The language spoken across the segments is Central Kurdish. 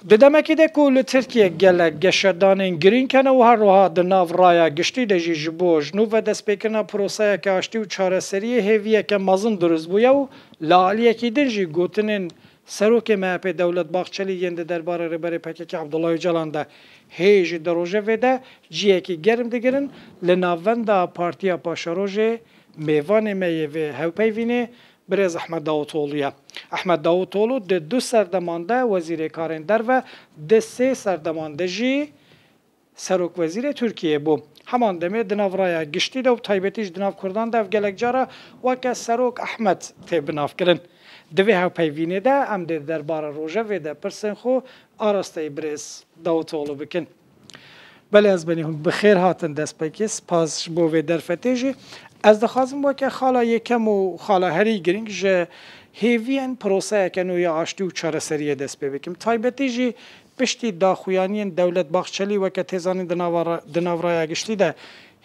Di demekê de ku li Tirkiyê gelek geşedanên girîng hene û her wiha di nav raya giştî de jî ji bo ji nû ve destpêkirina proseyeke aştî û çareseriyê hêviyeke mezin dirust bûye û li aliyekî din jî gotinên Serokê MHP'ê Dewlet Baxçelî yên di derbarê Rêberê pkk Abdullah Ocalan de hê jî di rojevê de ciyekî germ digirin, li navenda Partiya Paşerojê mêvanê me yê vê hevpeyvînê Birêz Ehmed Davutoglu ye. Ehmed Davutoglu di du serdeman de Wezîrê Karên Derve, di sê serdeman de jî Serokwezîrê Tirkiyeyê bû. Heman demê di nav raya giştî de û bi taybetî jî di nav Kurdan de ev gelek cara weke Serok Ehmed tê binavkirin. Di vê hevpeyvînê de em dê di derbarê rojevê de pirsên xwe arasteyî Birêz Davutoglu bikin. Belê ez benî hûn bi xêr hatin destpêkê spas ji bo vê derfetê jî. Ez dixwazim weke xala yekem û xala herî girîng ji hêviyên proseyeke nû ya aştî û çareseriyê dest pê bikim. Taybetî jî piştî daxuyaniyên Dewlet Baxçelî weke tê zanîn di nava di nav raya giştî de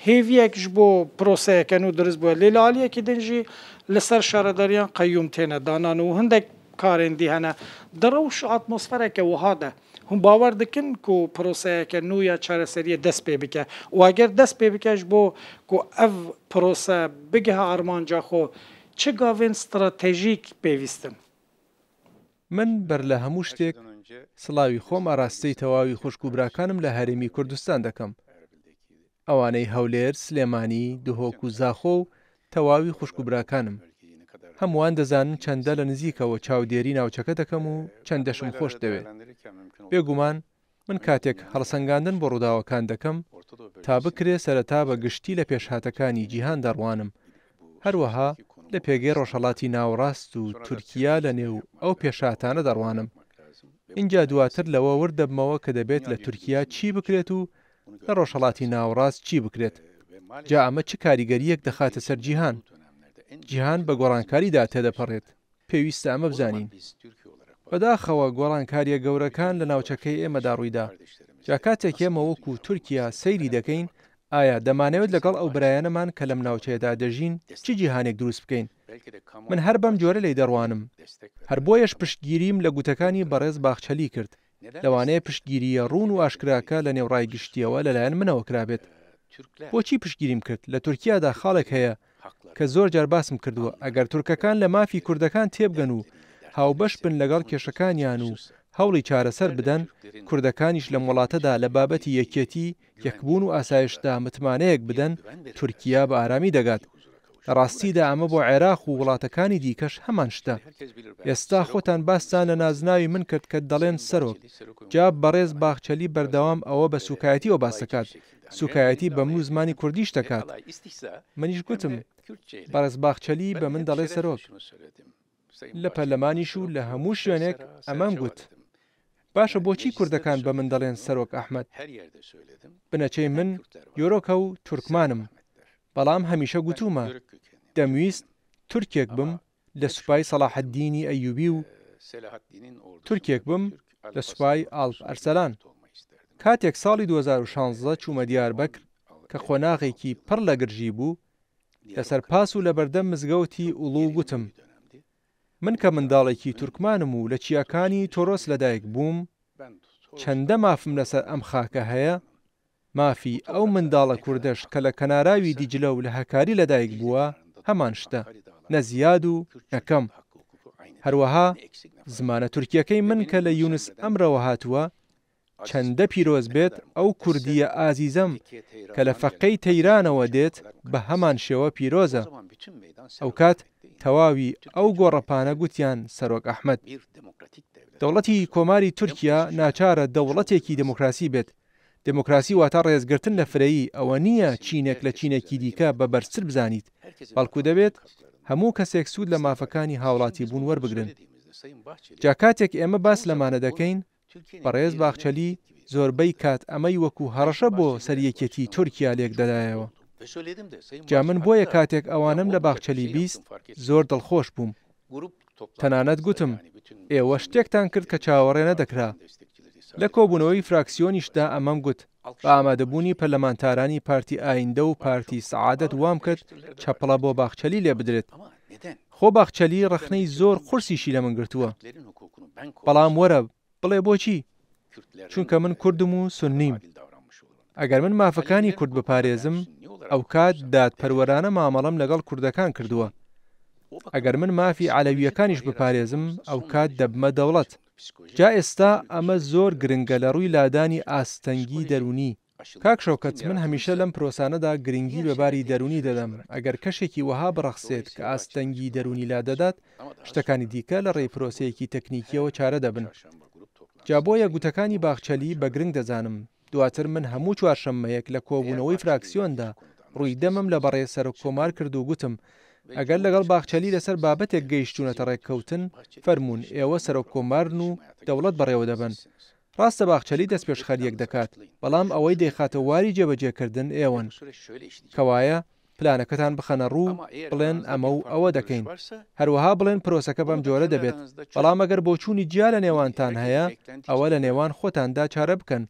hêviyek ji bo proseyeke nû dirust bûye lê li aliyekî din jî li ser şaredariyan qeyûm têne danan û hindek karên dî hene. Di rewş û atmosfereke wiha de Hûn bawer dikin ku proseyeke nû ya çareseriyê dest pê bike û eger dest pê bike ji bo ku ev prose bigihe armanca xwe çi gavên stratejîk pêwîst in? Min ber li hemû ştêk silawi xom arasteyî tەواوی خوشک و براکانم لە هەرێمی کوردستان دەکەم. ئەوانەی هەولێر، سلێمانی، دهۆک و زاخۆ و تەواوی خوشک و براکانم. هەمووان دەزانن چەندە لە نزیکەوە چاودێری ناوچەکە دەکەم و چەندەشم خۆش دەوێ. بێگومان من کاتێک هەڵسەنگاندن بۆ ڕووداوەکان دەکەم، تا بکرێ سەرەتا بە گشتی لە پێشهاتەکانی جیهان دەڕوانم، هەروەها لە پێگەی ڕۆژهەڵاتی ناوەڕاست و تورکیا لە نێو ئەو پێشهاتانە دەڕوانم. ئینجا دواتر لەوە ورد دەبمەوە کە دەبێت لە تورکیا چی بکرێت و لە ڕۆژهەڵاتی ناوەڕاست چی بکرێت؟ جا ئەمە چ کاریگەرییەک دەخاتە سەر جیهان؟ جیهان بە گۆڕانکاریدا تێدەپەڕێت، پێویستە ئەمە بزانین. بەداخەوە گۆڕانکارییە گەورەکان لە ناوچەکەی ئێمەدا ڕوویدا. جا کاتێک ئێمە وەکو تورکیا سەیری دەکەین، ئایا دەمانەوێت لەگەڵ ئەو برایانەمان کە لەم ناوچەیەدا دەژین چ جیهانێک دروست بکەین؟ من هەر بەم جۆرە لێی دەڕوانم. هەر بۆیەش پشتگیریم لە گوتەکانی بەڕێز باخچەلی کرد. لەوانەیە پشتگیرییە ڕوون و ئاشکراکە لە نێو ڕای گشتییەوە لەلایەن منەوە کرابێت. بۆچی پشتگیریم کرد؟ لە تورکیادا خاڵێک هەیە کە زۆر جار باسم کردووە، ئەگەر تورکەکان لە مافی کوردەکان تێبگەن و هاوبەش بن لەگەڵ کێشەکانیان و هەوڵی چارەسەر بدەن، کوردەکانیش لەم وڵاتەدا لە بابەتی یەکێتی، یەکبوون و ئاسایشدا متمانەیەک بدەن، تورکیا بە ئارامی دەگات. لە ڕاستیدا ئەمە بۆ عێراق و وڵاتەکانی دیکەش هەمان شتە. ئێستا خۆتان باستان لە نازناوی من کرد کە دەڵێن سەرۆک. جا بەڕێز باخچەلی بەردەوام ئەوە بە سوکایەتیەوە باس دەکات. سوکایەتی بە من و زمانی کوردیش دەکات. منیش گوتم بەڕێز باخچەلی بە من دەڵێ سەرۆک. لە پەرلەمانیش و لە هەموو شوێنێک ئەمەم گوت. باشە بۆچی کوردەکان بە من دەڵێن سەرۆک ئەحمەد؟ بنەچەی من یۆرۆکە و تورکمانم، بەڵام هەمیشە گوتوومە دەمویست تورکێک بم لە سوپای سەڵاحەدینی ئەیوبی و تورکێک بم لە سوپای ئاڵپ ئەرسەلان. کاتێک ساڵی 2016 چوومە دیاربەکر کە قۆناغێکی پڕ لە گرژی بوو، لەسەر پاس و لەبەردەم مزگەوتی ئوڵو گوتم، من کە منداڵێکی تورکمانم و لە چیاکانی تۆرۆس لەدایک بووم، چەندە مافم لەسەر ئەم خاکە هەیە، مافی ئەو منداڵە کوردەش کە لە کەناراوی دیجلە و لە هەکاری لەدایک بووە هەمان شتە، نە زیاد و نە کەم. هەروەها زمانە تورکییەکەی من کە لە یونس ئەمرەوە هاتووە، چەندە پیرۆز بێت ئەو کوردییە ئازیزەم کە لە فەقێی تەیرانەوە دێت بە هەمان شێوە پیرۆزە. ئەوکات تەواوی ئەو گۆڕەپانە گوتیان سەرۆک ئەحمەد. دەوڵەتی کۆماری تورکیا ناچارە دەوڵەتێکی دێمۆکراسی بێت. دێمۆکراسی واتە ڕێزگرتن لە فرەیی، ئەوە نییە چینێک لە چینێکی دیکە بە بەرزتر بزانیت، بەڵکو دەبێت هەموو کەسێک سوود لە مافەکانی هاوڵاتیبوون وەربگرن. جا کاتێک ئێمە باس لەمانە دەکەین، بەڕێز باخچەلی زۆربەی کات ئەمەی وەکو هەڕەشە بۆ سەر یەکێتیی تورکیا لێکدەدایەوە. جا من بۆیە کاتێک ئەوانەم لە باخچەلی 20 زۆر دڵخۆش بووم. تەنانەت گوتم ئێوە شتێکتان کرد کە چاوەڕێ نەدەکرا. لە کۆبوونەوەی فراکسیۆنیشدا ئەمەم گوت، بە ئامادەبوونی پەرلەمانتارانی پارتی ئایندە و پارتی سەعادەت وام کرد چەپڵە بۆ باخچەلی لێبدرێت. خۆ باخچەلی ڕەخنەی زۆر قورسیشی لە من گرتووە. بەڵام وەرە بڵێ بۆچی؟ چونکە من کوردم و سوننیم. ئەگەر من مافەکانی کورد بپارێزم، ئەوکات دادپەروەرانە مامەڵەم لەگەڵ کوردەکان کردووە. ئەگەر من مافی عەلەوییەکانیش بپارێزم، ئەوکات دەبمە دەوڵەت. جا ئێستا ئەمە زۆر گرنگە لە ڕووی لادانی ئاستەنگی دەروونی. کاک شەوکەت من هەمیشە لەم پرۆسانەدا گرنگی بە باری دەروونی دەدەم، ئەگەر کەشێکی وەها بڕەخسێت کە ئاستەنگی دەروونی لادەدات، شتەکانی دیکە لە ڕێی پرۆسەیەکی تەکنیکییەوە چارە دەبن. جا بۆیە گوتەکانی باخچەلی بە گرنگ دەزانم. دواتر من هەموو چوارشەممەیەک لە کۆبوونەوەی فراکسیۆندا ڕووی دەمم لە بەڕێز سەرۆککۆمار کرد و گوتم ئەگەر لەگەڵ باخچەلی لەسەر بابەتێک گەیشتوونەتە ڕێککەوتن، فەرموون ئێوە سەرۆککۆمارن و دەوڵەت بەڕێوەدەبەن. ڕاستە باخچەلی دەستپێشخەرییەک دەکات، بەڵام ئەوەی دەیخاتە واری جێبەجێکردن ئێوەن. کەوایە پلانەکەتان بخەنە ڕوو و بڵێن ئەمە و ئەوە دەکەین. هەروەها بڵێن پرۆسەکە بەم جۆرە دەبێت. بەڵام ئەگەر بۆچوونی جیا لە نێوانتان هەیە، ئەوە لە نێوان خۆتاندا چارە بکەن.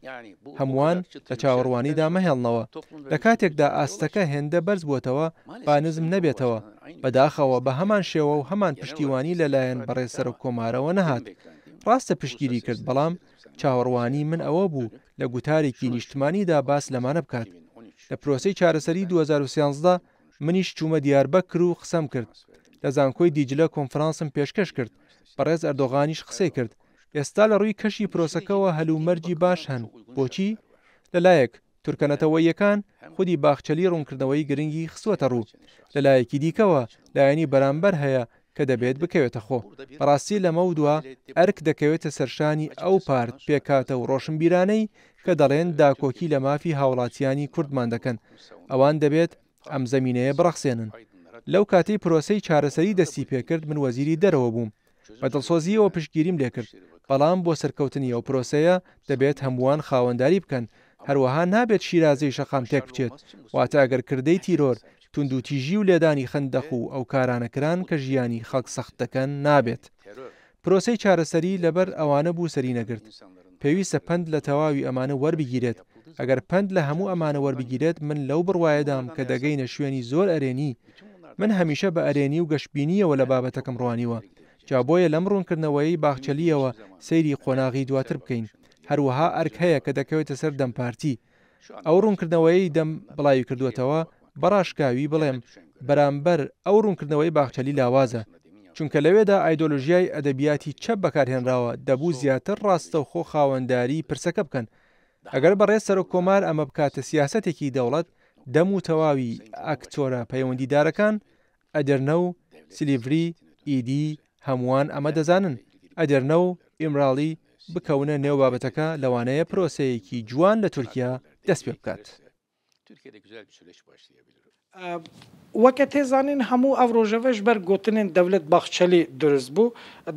هەمووان لە چاوەڕوانیدا مەهێڵنەوە. لە کاتێکدا ئاستەکە هێندە بەرز بووەتەوە، با نزم نەبێتەوە. بەداخەوە بە هەمان شێوە و هەمان پشتیوانی لە لایەن بەڕێز سەرۆککۆمارەوە نەهات. ڕاستە پشتگیری کرد، بەڵام چاوەڕوانی من ئەوە بوو لە گوتارێکی نیشتمانیدا باس لەمانە بکات. لە پرۆسەی چارەسەری 2013 منیش چوومە دیاربەکر و قسەم کرد. لە زانکۆی دیجلە کۆنفرانسم پێشکەش کرد. بەڕێز ئەردۆغانیش قسەی کرد. ئێستا لە ڕووی کەشی پرۆسەکەوە هەلومەرجی باش هەن. بۆچی؟ لە لایەک، تورکە نەتەوەییەکان، خودی باخچەلی ڕوونکردنەوەی گرنگی خستووەتە ڕوو. لە لایەکی دیکەوە، لایەنی بەرامبەر هەیە کە دەبێت بکەوێتە خۆ. بەڕاستی لەمەودوا ئەرک دەکەوێتە سەرشانی ئەو پارت، پێکهاتە و ڕۆشنبیرانەی کە دەڵێن داکۆکی لە مافی هاوڵاتیانی کوردمان دەکەن. ئەوان دەبێت ئەم زەمینەیە بڕەخسێنن. لەو کاتەی پرۆسەی چارەسەری دەستی پێکرد من وەزیری دەرەوە بووم. بە دڵسۆزییەوە پشتگیریم لێکرد، بەڵام بۆ سەرکەوتنی ئەو پرۆسەیە دەبێت هەمووان خاوەنداری بکەن، هەروەها نابێت شیرازەی شەقام تێکبچێت، واتە ئەگەر کردەی تیرۆر، توندوتیژی و لێدانی خەندەق و ئەو کارانە کران کە ژیانی خەڵک سەخت دەکەن، نابێت. پرۆسەی چارەسەری لەبەر ئەوانە بوو سەری نەگرت. پێویستە پەند لە تەواوی ئەمانە وەربگیرێت، ئەگەر پەند لە هەموو ئەمانە وەربگیرێت من لەو بڕوایەدام کە دەگەینە شوێنی زۆر ئەرێنی، من هەمیشە بە ئەرێنی و گەشبینییەوە لە بابەتەکەم ڕوانیوە، جا بۆیە لەم ڕوونکردنەوەیەی باخچەلییەوە سەیری قۆناغی دواتر بکەین. هەروەها ئەرک هەیە کە دەکەوێتە سەر دەم پارتی. ئەو ڕوونکردنەوەیەی دەم بڵاویکردووەتەوە، بە ڕاشکاوی بڵێم بەرامبەر ئەو ڕوونکردنەوەی باخچەلی لاوازە، چونکە لەوێدا ئایدۆلۆژیای ئەدەبیاتی چەپ بەکارهێنراوە، دەبوو زیاتر ڕاستەوخۆ خاوەنداریی پرسەکە بکەن. ئەگەر بەڕێز سەرۆک کۆمار ئەمە بکاتە سیاسەتێکی دەوڵەت، دەم و تەواوی ئەکتۆرە پەیوەندیدارەکان، ئەدرنە و سیلیڤری، ئیدی هەمووان ئەمە دەزانن، ئەدرنە و ئیمراڵی بکەونە نێو بابەتەکە، لەوانەیە پرۆسەیەکی جوان لە تورکیا دەستپێبکات. Weke tê zanîn hemû ev rojeve ji ber gotinên Devlet Bahçelî dirust bû.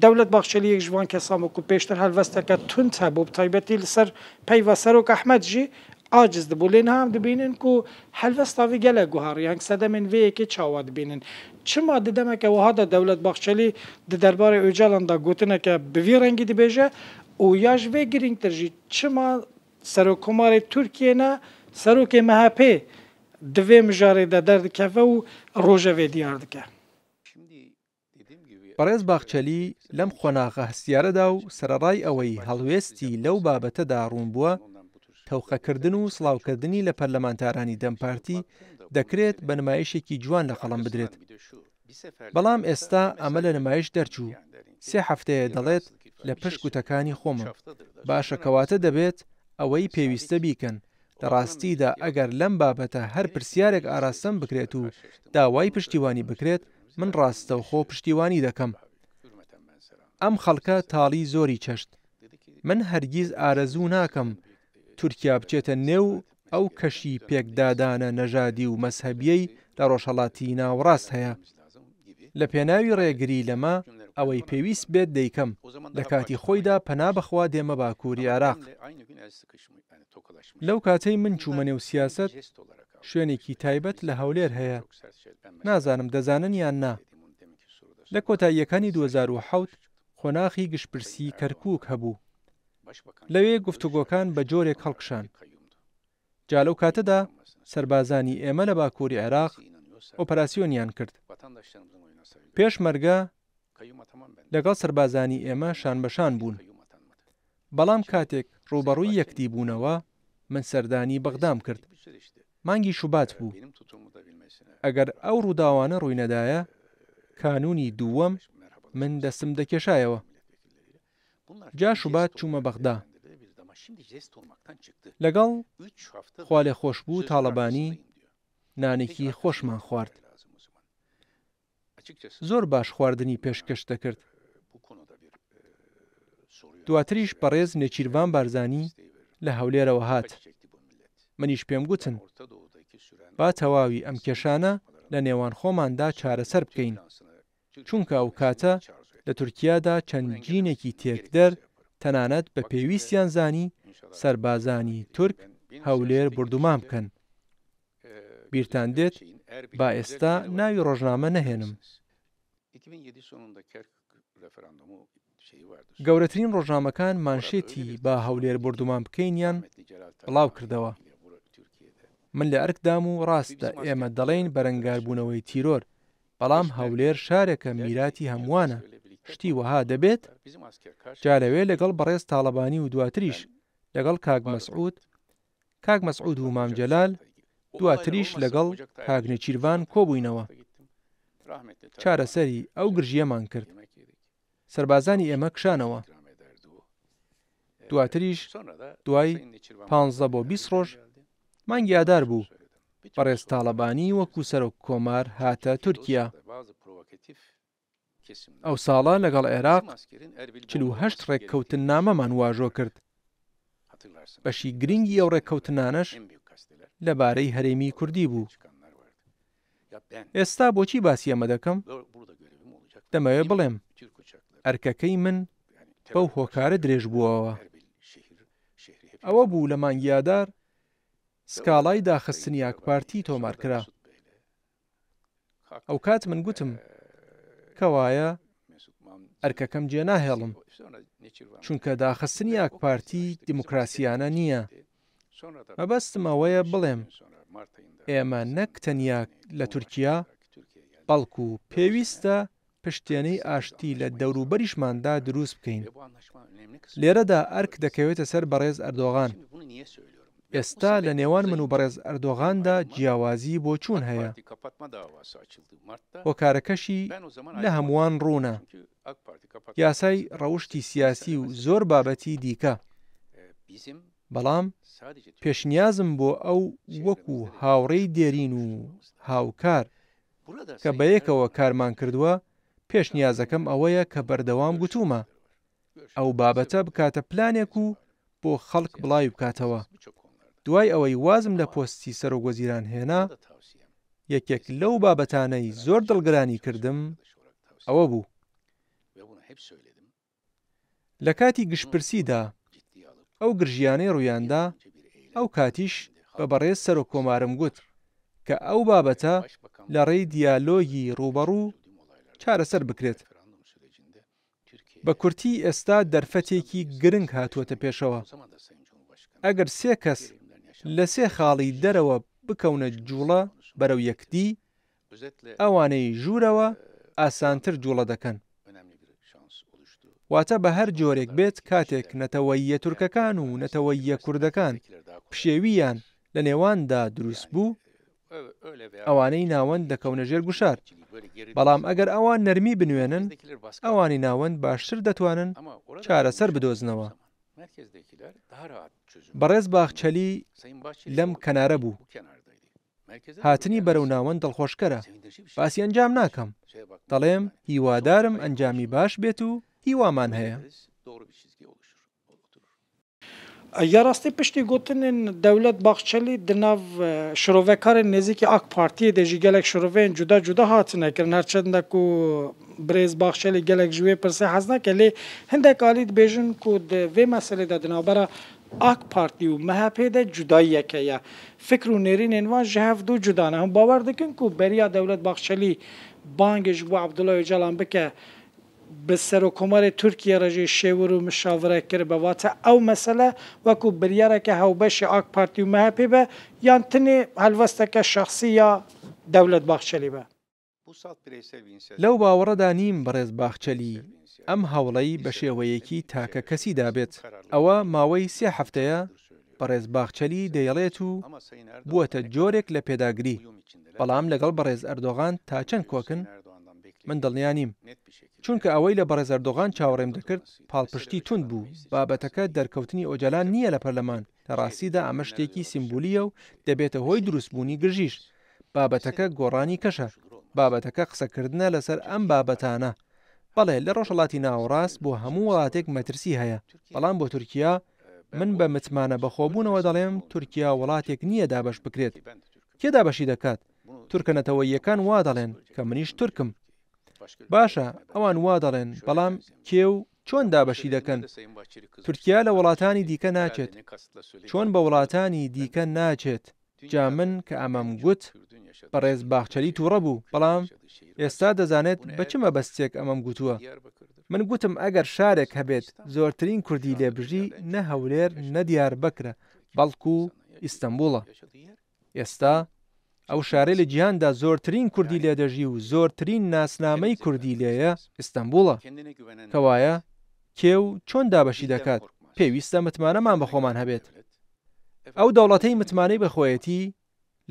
Devlet Bahçelî yek ji van kesan bû ku pêştir helwesteke tund hebû, bi taybetî li ser peyva Serok Ehmed jî aciz dibû. Lê niha em dibînin ku helwesta wî gelek guherî. Heng sedemên vê yekê çawa dibînin? Çima di demeke wiha de Devlet Bahçelî di derbarê Ocalan de gotineke bi vî rengî dibêje û ya ji vê girîngtir jî çima Serokkomarê Tirkiyê ne Serokê MHP'ê di vê mijarê de derdikeve û rojevê diyar dike. بەڕێز باخچەلی لەم قۆناغە هەستیارەدا و سەرەڕای ئەوەی هەڵوێستی لەو بابەتەدا ڕوون بووە، تەوقەکردن و سڵاوکردنی لە پەرلەمانتارانی دەم پارتی دەکرێت بە نمایشێکی جوان لە قەڵەم بدرێت. بەڵام ئێستا ئەمە لە نمایش دەرچوو، سێ هەفتەیە دەڵێت لە پشت گوتەکانی خۆمم. باشە کەواتە دەبێت ئەوەی پێویستە بیکەن. لە ڕاستیدا ئەگەر لەم بابەتە هەر پرسیارێک ئاراستەم بکرێت و داوای پشتیوانی بکرێت، من ڕاستەوخۆ پشتیوانی دەکەم. ئەم خەڵکە تاڵی زۆری چەشت. من هەرگیز ئارەزوو ناکەم تورکیا بچێتە نێو ئەو کەشی پێکدادانە نەژادی و مەزهەبییەی لە ڕۆژهەڵاتی ناوەڕاست هەیە. لە پێناوی ڕێگری لەمە ئەوەی پێویست بێت دەیکەم، لە کاتی خۆیدا پەنا بەخوا دێمە باکووری عێراق. لەو کاتەی من چوومە نێو سیاسەت، شوێنێکی تایبەت لە هەولێر هەیە، نازانم دەزانن یان نا. لە کۆتاییەکانی 2007 قۆناخی گشتپرسیی کەرکووک هەبوو. لەوێ گفتوگۆکان بە جۆرێک هەڵکشان. جا لەو کاتەدا سەربازانی ئێمە لە باکووری عێراق ئۆپەراسیۆنیان کرد. پێشمەرگە لەگەڵ سەربازانی ئێمە شانبەشان بوون. بەڵام کاتێک ڕووبەڕووی یەکدی بوونەوە، من سەردانی بەغدام کرد. مانگی شوبات بوو. ئەگەر ئەو ڕووداوانە ڕووینەدایە، کانوونی دووەم من دەستم دەکێشایەوە. جا شوبات چوومە بەغدا. لەگەڵ خوالێخۆشبوو تاڵەبانی نانێکی خۆشمان خوارد. زۆر باش خواردنی پێشکەش دەکرد. دواتریش بەڕێز نێچیرڤان بارزانی لە هەولێرەوە هات. منیش پێم گوتن با تەواوی ئەم کێشانە لە نێوان خۆماندا چارەسەر بکەین، چونکە ئەو کاتە لە تورکیادا چەند جینێکی تێکدەر تەنانەت بە پێویستیان زانی سەربازانی تورک هەولێر بوردومان بکەن. بیرتان دێت با ئێستا ناوی ڕۆژنامە نەهێنم. گەورەترین ڕۆژنامەکان مانشێتی با هەولێر بۆردومان بکەینیان بڵاو کردەوە. من لە ئەرکدام و ڕاستە ئێمە دەڵێین بەرەنگاربوونەوەی تیرۆر، بەڵام هەولێر شارێکە میراتی هەمووانە، شتی وەها دەبێت؟ جا لەوێ لەگەڵ بەڕێز تاڵەبانی و دواتریش لەگەڵ کاک مەسعود کاک مەسعود و مام جەلال، دواتریش لەگەڵ کاک نێچیرڤان کۆبووینەوە. چارەسەری ئەو گرژییەمان کرد. سەربازانی ئێمە کشانەوە. دواتریش دوای پانزە بۆ 20 ڕۆژ، مانگی ئادار بوو، بەڕێز تاڵەبانی وەکو سەرۆک کۆمار هاتە تورکیا. ئەو ساڵە لەگەڵ عێراق 48 ڕێککەوتننامەمان واژۆ کرد. بەشی گرنگی ئەو ڕێککەوتنانەش لەبارەی هەرێمی کوردی بوو. ئێستا بۆچی باسی ئەمە دەکەم؟ دەمەوێ بڵێم ئەرکەکەی من بەو هۆکارە درێژ بووەوە. ئەوە بوو لە مانگی ئادار سکاڵای داخستنی ئاکپارتی تۆمارکرا. ئەوکات من گوتم کەوایە ئەرکەکەم جێناهێڵم، چونکە داخستنی ئاکپارتی دیموکراسیانە نییە. مەبەستم ئەوەیە بڵێم ئێمە نەک تەنیا لە تورکیا، بەڵکو پێویستە پشتێنەی ئاشتی لە دەوروبەریشماندا دروست بکەین. لێرەدا ئەرک دەکەوێتە سەر بەڕێز ئەردۆغان. ئێستا لە نێوان من و بەڕێز ئەردۆغاندا جیاوازی بۆچوون هەیە. هۆکارەکەشی لە هەمووان ڕوونە. یاسای ڕەوشتی سیاسی و زۆر بابەتی دیکە. بەڵام پێشنیازم بۆ ئەو وەکو هاوڕێی دێرین و هاوکار کە بەیەکەوە کارمان کردووە، پێشنیازەکەم ئەوەیە کە بەردەوام گوتوومە، ئەو بابەتە بکاتە پلانێک و بۆ خەڵک بڵاوی بکاتەوە. دوای ئەوەی وازم لە پۆستی سەرۆکوەزیران هێنا، یەکێک لەو بابەتانەی زۆر دڵگرانی کردم ئەوە بوو. لە کاتی گشتپرسیدا ئەو گرژییانەی ڕوویاندا، ئەو کاتیش بە بەڕێز سەرۆککۆمارم گوت کە ئەو بابەتە لە ڕێی دیالۆگی ڕووبەڕوو چارەسەر بکرێت. بە کورتی ئێستا دەرفەتێکی گرنگ هاتووەتە پێشەوە. ئەگەر سێ کەس لە سێ خاڵی دەرەوە بکەونە جووڵە بەرەو یەکدی، ئەوانەی ژوورەوە ئاسانتر جوڵە دەکەن. واتە بە هەر جۆرێک بێت کاتێک نەتەوەییە تورکەکان و نەتەوەییە کوردەکان پشێوییان لە نێواندا دروست بوو، ئەوانەی ناوەند دەکەونە ژێر گوشار. بەڵام ئەگەر ئەوان نەرمی بنوێنن، ئەوانی ناوەند باشتر دەتوانن چارەسەر بدۆزنەوە. بەڕێز باخچەلی لەم کەنارە بوو. هاتنی بەرەو ناوەند دڵخۆشکەرە، باسی ئەنجام ناکەم، دەڵێم هیوادارم ئەنجامی باش بێت و هیوامان هەیە. Ya rastî piştî gotinên Dewlet Baxçelî di nav şirovekarên nêzîkî AK Partiyê de jî gelek şiroveyên cuda cuda hatine kirin. Her çende ku birêz Baxçelî gelek ji wê pirsê hez neke lê hindek alî dibêjin ku di vê meselê de di navbera AK Partî û MHP'ê de cudayiyek heye. Fikr û nêrînên wan ji hev du cuda ne. Hûn bawer dikin ku beriya Dewlet Baxçelî bangê ji bo Abdullah Ocalan bike bi Serokkomarê Tirkiyê re jî şêwir û mişavire kiribe? Wate ew mesele wekû biryareke hewbeşê AK Partî û MHP'ê be yan tenê helwesteke şexsî ya Dewlet Baxçelî be? لەو باوەڕەدا نیم بەڕێز باخچەلی. ئەم هەوڵەی بە شێوەیەکی تاکە کەسی دابێت. ئەوە ماوەی سێ هەفتەیە بەڕێز باخچەلی دەیڵێت و بووەتە جۆرێک لە پێداگری، بەڵام لەگەڵ بەڕێز ئەردۆغان تا چەند کۆکن؟ من دڵنیا نیم. چونکە ئەوەی لە بەڕێز ئەردۆغان چاوەڕێم دەکرد پاڵپشتی توند بوو، بابەتەکە دەرکەوتنی ئۆجالان نییە لە پەرلەمان، لە ڕاستیدا ئەمە شتێکی سیمبولییە و دەبێتە هۆی دروستبوونی گرژیش. بابەتەکە گۆڕانی کەشە، بابەتەکە قسەکردنە لەسەر ئەم بابەتانە. بەڵێ لە ڕۆژهەڵاتی ناوەڕاست بۆ هەموو وڵاتێک مەترسی هەیە، بەڵام بۆ تورکیا، من بە متمانە بەخۆبوونەوە دەڵێم تورکیا وڵاتێک نییە دابەش بکرێت. کێ دابەشی دەکات؟ تورکە نەتەوەییەکان وا دەڵێن کە منیش تورکم. باشە ئەوان وا دەڵێن، بەڵام کێ و چۆن دابەشی دەکەن؟ تورکیا لە وڵاتانی دیکە ناچێت. چۆن بە وڵاتانی دیکە ناچێت؟ جا من کە ئەمەم گوت، بەڕێز باخچەلی تووڕە بوو، بەڵام ئێستا دەزانێت بە چ مەبەستێک ئەمەم گوتووە. من گوتم ئەگەر شارێک هەبێت زۆرترین کوردی لێ بژی نە هەولێر نە دیاربەکرە، بەڵکو ئیستەنبوڵە. ئێستا ئەو شارەی لە جیهاندا زۆرترین کوردی لێ دەژی و زۆرترین ناسنامەی کوردی لێیە ئیستەنبوڵە. کەوایە کێ و چۆن دابەشی دەکات؟ پێویستە متمانەمان بە خۆمان هەبێت. ئەو دەوڵەتەی متمانەی بە خۆیەتی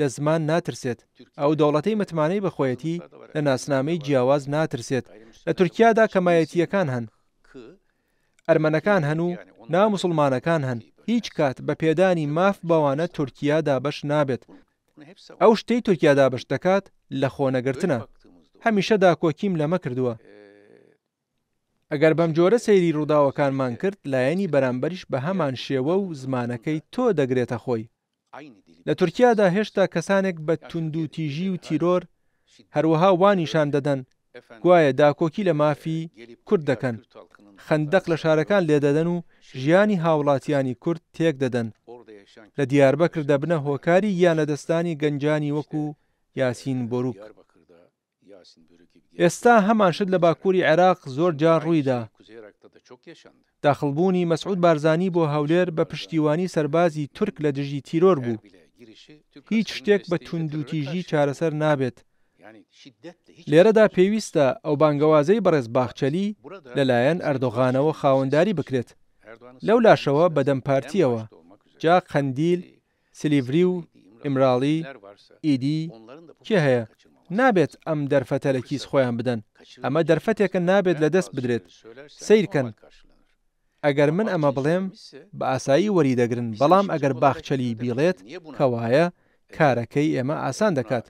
لە زمان ناترسێت، ئەو دەوڵەتەی متمانەی بە خۆیەتی لە ناسنامەی جیاواز ناترسێت. لە تورکیادا کەمایەتییەکان هەن، ئەرمەنەکان هەن و نا موسڵمانەکان هەن، هیچ کات بە پێدانی ماف بەوانە تورکیا دابەش نابێت. ئەو شتەی تورکیا دابەش دەکات لەخۆنەگرتنە. هەمیشە داکۆکیم لەمە کردووە. ئەگەر بەمجۆرە سەیری ڕووداوەکانمان کرد، لایەنی بەرامبەریش بەهەمان شێوە و زمانەکەی تۆ دەگرێتە خۆی. لە تورکیادا هێشتا کەسانێک بە توندوتیژی و تیرۆر، هەروەها وا نیشان دەدەن گوایە داکۆکی لە مافی کورد دەکەن، خەندەق لە شارەکان لێدەدەن و ژیانی هاوڵاتیانی کورد تێکدەدەن. لە دیاربەکر دەبنە هۆکاری گیانلەدەستدانی گەنجانی وەکو یاسین بۆروک. ئێستا هەمان شت لە باکووری عێراق زۆر جار ڕوویدا. داخڵبوونی مەسعود بارزانی بۆ هەولێر بە پشتیوانی سەربازی تورک لە دژی تیرۆر بوو. هیچ شتێک بە توندوتیژی چارەسەر نابێت. لێرەدا پێویستە ئەو بانگەوازەی بەڕێز باخچەلی لەلایەن ئەردۆغانەوە خاوەنداری بکرێت. لەولاشەوە بە دەم پارتییەوە، جا قەندیل، سلیڤری و ئیمراڵی، ئیدی کێ هەیە؟ نابێت ئەم دەرفەتە لە کیس خۆیان بدەن. ئەمە دەرفەتێکە نابێت لە دەست بدرێت. سەیرکەن، ئەگەر من ئەمە بڵێم بە ئاسایی وەری دەگرن، بەڵام ئەگەر باخچەلی بیڵێت، کەوایە کارەکەی ئێمە ئاسان دەکات.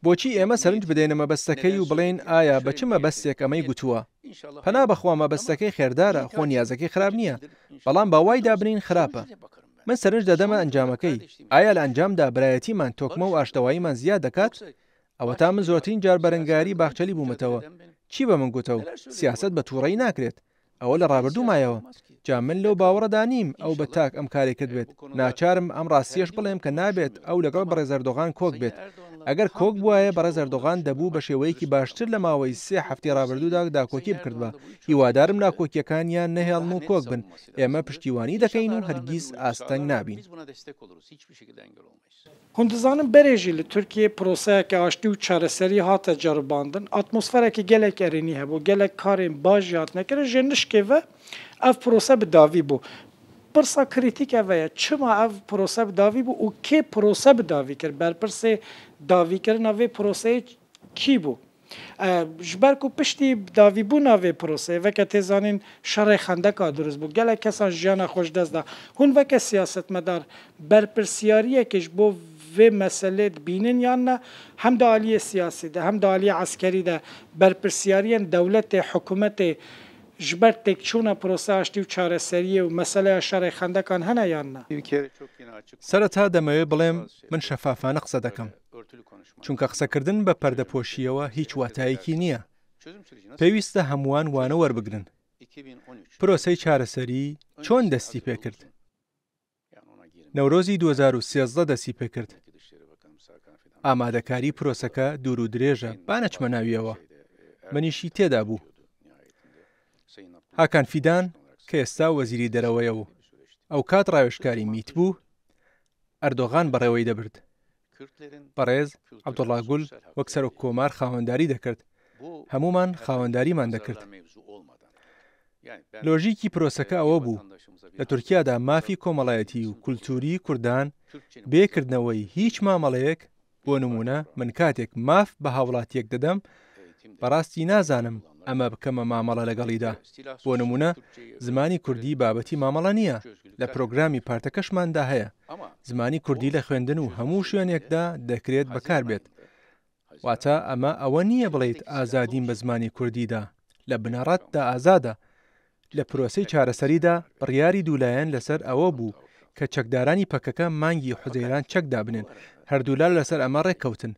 بۆچی ئێمە سەرنج بدەینە مەبەستەکەی و بڵێین ئایا بە چ مەبەستێک ئەمەی گوتووە؟ پەنا بەخوا مەبەستەکەی خێردارە، خۆ نیازەکەی خراپ نییە، بەڵام با وای دابنێین خراپە. من سەرنج دەدەمە ئەنجامەکەی، ئایا لە ئەنجامدا برایەتیمان تۆکمە و ئاشتەواییمان زیاد دەکات؟ ئەوەتا من زۆرترین جار بەرەنگاری باخچەلی بوومەتەوە، چی بە من گوتە و سیاسەت بە تووڕەیی ناکرێت، ئەوە لە ڕابردوو مایەوە. جا من لەو باوەڕەدا نیم ئەو بە تاک ئەم کارەی کردبێت. ناچارم ئەم ڕاستییەش بڵێم کە نابێت ئەو لەگەڵ بەڕێز ئەردۆغان کۆک بێت. ئەگەر کۆک بوایە بەڕێز ئەردۆغان دەبوو بە شێوەیەکی باشتر لە ماوەی سێ هەفتەی ڕابردوودا داکۆکی بکردبا. هیوادارم ناکۆکییەکانیان نەهێڵن و کۆک بن. ئێمە پشتیوانی دەکەین و هەرگیز ئاستەنگ نابین. Hûn dizanin berê jî li Tirkiyeyê proseyeke aştî û çareseriyê hate ceribandin. Atmosfereke gelek erênî hebû, gelek karên baş jî hatine kirin. Ji nişkê ve ev prose bi davî bû. Pirsa krîtîk ev e, çima ev prose bi davî bû û kê prose bi davî kir? Berpirsê davîkirina vê proseyê kî bû? Ji ber ku piştî bidavîbûna vê proseyê veke tê zanîn şerê xendeka dirust bû. Gelek kesan jiyana xwe ji dest da. Hûn veke siyasetmedar berpirsiyariyekê ji bo vê meselê dibînin yan ne? Hem di aliyê siyasî de hem di aliyê eskerî de berpirsiyariyên dewletê, hikûmetê ji ber têkçûna proseya aştî û çareseriyê û meseleya şerê xendekan hene yan ne? سەرەتا دەمەوێ بڵێم من شەفافانە قسە دەکەم. چونکە قسەکردن بە پەردەپۆشییەوە هیچ واتایەکی نییە. پێویستە هەمووان وانە وەربگرن. پرۆسەی چارەسەری چۆن دەستی پێکرد؟ نەورۆزی 2013 دەستی پێکرد. ئامادەکاری پرۆسەکە دوور و درێژە، با نەچمە ناویەوە. منیشی تێدا بوو. هاکان فیدان کە ئێستا وەزیری دەرەوەیە و ئەوکات ڕاوێژکاری میت بوو، ئەردۆغان بەڕێوەی دەبرد. بەڕێز عەبدوڵا گول وەک سەرۆک کۆمار خاوەنداری دەکرد. هەموومان خاوەنداریمان دەکرد. لۆژیکی پرۆسەکە ئەوە بوو، لە تورکیادا مافی کۆمەڵایەتی و کولتووری کوردان بێ کردنەوەی هیچ مامەڵەیەک، بۆ نموونە من کاتێک ماف بە هاوڵاتییەک دەدەم، بەڕاستی نازانم ئەمە بکەمە مامەڵە لەگەڵیدا. بۆ نموونە زمانی کوردی بابەتی مامەڵە نییە، لە پرۆگرامی پارتەکەشماندا هەیە، زمانی کوردی لە خوێندن و هەموو شوێنێکدا دەکرێت بەکاربێت. واتە ئەمە ئەوە نییە بڵێیت ئازادیم بە زمانی کوردی دا، لە بنەڕەتدا ئازادە. لە پرۆسەی چارەسەریدا بڕیاری دوولایەن لەسەر ئەوە بوو کە چەکدارانی پەکەکە مانگی حوزەیران چەک دابنێن، هەردوولا لەسەر ئەمە ڕێککەوتن.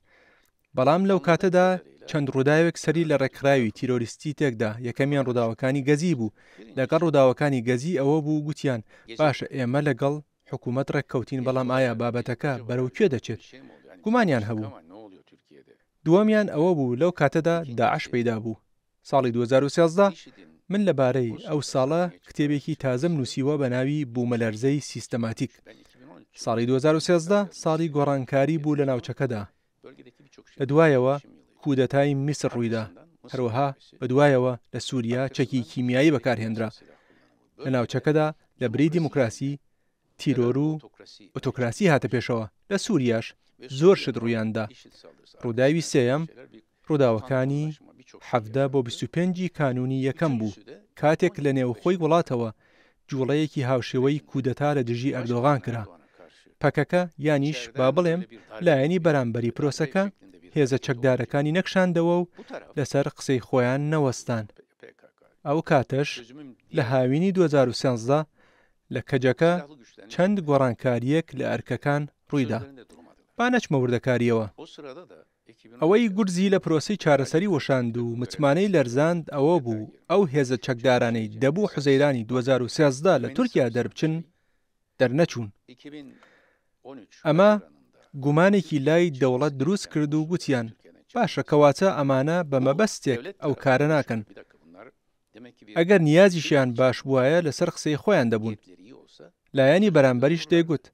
بەڵام لەو کاتەدا چەند ڕووداوێک سەری لە ڕێکخراوی تیرۆریستی تێکدا، یەکەمیان ڕووداوەکانی گەزی بوو، لەگەڵ ڕووداوەکانی گەزی ئەوە بوو گوتیان باشە ئێمە لەگەڵ حکوومەت ڕێککەوتین بەڵام ئایا بابەتەکە بەرەو کوێ دەچێت؟ گومانیان هەبوو. دووەمیان ئەوە بوو لەو کاتەدا داعش پەیدا بوو. ساڵی 2013 من لەبارەی ئەو ساڵە کتێبێکی تازەم نووسیوە بە ناوی بوومەلەرزەی سیستەماتیک. ساڵی 2013 ساڵی گۆڕانکاری بوو لە ناوچەکەدا. لە دوایەوە کودەتای میسر ڕوویدا، هەروەها بە دوایەوە لە سووریا چەکی کیمیایی بەکارهێنرا. لە ناوچەکەدا لە بری دیموکراسی، تیرۆر و ئۆتۆکراسی هاتە پێشەوە، لە سووریاش زۆر شت ڕوویاندا. ڕووداوی سێیەم، ڕووداوەکانی 17 بۆ 25 ی کانوونی یەکەم بوو، کاتێک لە نێوخۆی وڵاتەوە جووڵەیەکی هاوشێوەی کودەتا لە دژی ئەردۆغان کرا. پەکەکە یانیش با بڵێم لایەنی بەرامبەری پرۆسەکە هێزە چەکدارەکانی نەکشاندەوە و لەسەر قسەی خۆیان نەوەستان. ئەو کاتەش لە هاوینی 2013 لە کەجەکە چەند گۆڕانکارییەک لە ئەرکەکان ڕوویدا. با نەچمە وردەکارییەوە. ئەوەی گورزی لە پرۆسەی چارەسەری وەشاند و متمانەی لەرزاند ئەوە بوو ئەو هێزە چەکدارانەی دەبوو حوزەیرانی 2013 لە تورکیا دەربچن دەرنەچوون. ئەمە گومانێکی لای دەوڵەت دروست کرد و گوتیان باشە کەواتە ئەمانە بە مەبەستێک ئەو کارە ناکەن. ئەگەر نیازیشیان باش بوایە لەسەر قسەی خۆیان دەبوون. لایەنی بەرامبەریش دەیگوت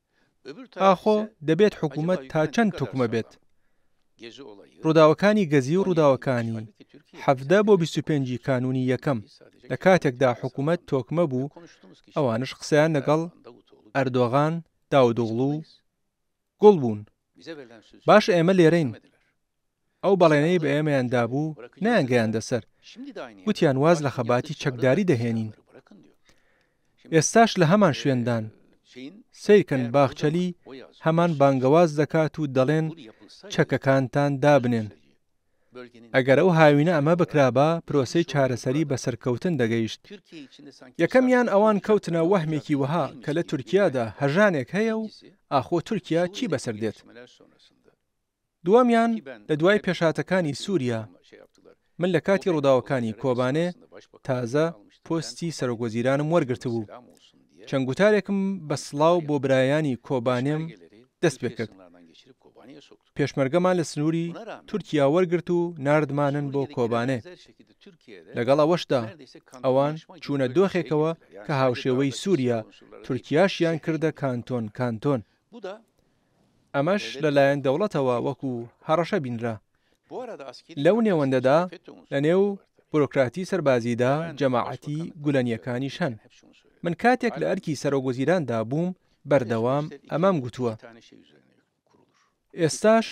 ئاخۆ دەبێت حکوومەت تا چەند توکمە بێت؟ ڕووداوەکانی گەزی و ڕووداوەکانی 17 بۆ 25 ی کانوونی یەکەم لە کاتێکدا حکوومەت تۆکمە بوو ئەوانش قسەیان لەگەڵ ئەردۆغان، داودئۆغڵو و گوڵ بوون. باشە ئێمە لێرەین. ئەو بەڵێنەی بە ئێمەیان دابوو نەیانگەیاندە سەر. گوتیان واز لە خەباتی چەکداری دەهێنین. ئێستاش لە هەمان شوێندان. سەیرکەن باخچەلی هەمان بانگەواز دەکات و دەڵێن چەکەکانتان دابنێن. ئەگەر ئەو هاوینە ئەمە بکرابا پرۆسەی چارەسەری بە سەرکەوتن دەگەیشت. یەکەمیان ئەوان کەوتنە وەهمێکی وەها کە لە تورکیادا هەژانێک هەیە و ئاخۆ تورکیا چی بەسەر دێت. دووەمیان لە دوای پێشهاتەکانی سووریا، من لە کاتی ڕووداوەکانی کۆبانێ تازە پۆستی سەرۆکوەزیرانم وەرگرتبوو، چەند گوتارێکم بە سڵاو بۆ برایانی کۆبانێم دەست پێکرد. پێشمەرگەمان لە سنووری تورکیا وەرگرت و ناردمانن بۆ کۆبانێ. لەگەڵ ئەوەشدا ئەوان چوونە دۆخێکەوە کە هاوشێوەی سووریا، تورکیاشیان کردە کانتۆن کانتۆن. ئەمەش لەلایەن دەوڵەتەوە وەکو هەڕەشە بینرا. لەو نێوەندەدا لەنێو بورۆکراتی سەربازیدا جەماعەتی گولەنییەکانیش هەن. من کاتێک لە ئەرکی سەرۆکوەزیراندا بووم بەردەوام ئەمەم گوتووە. ئێستاش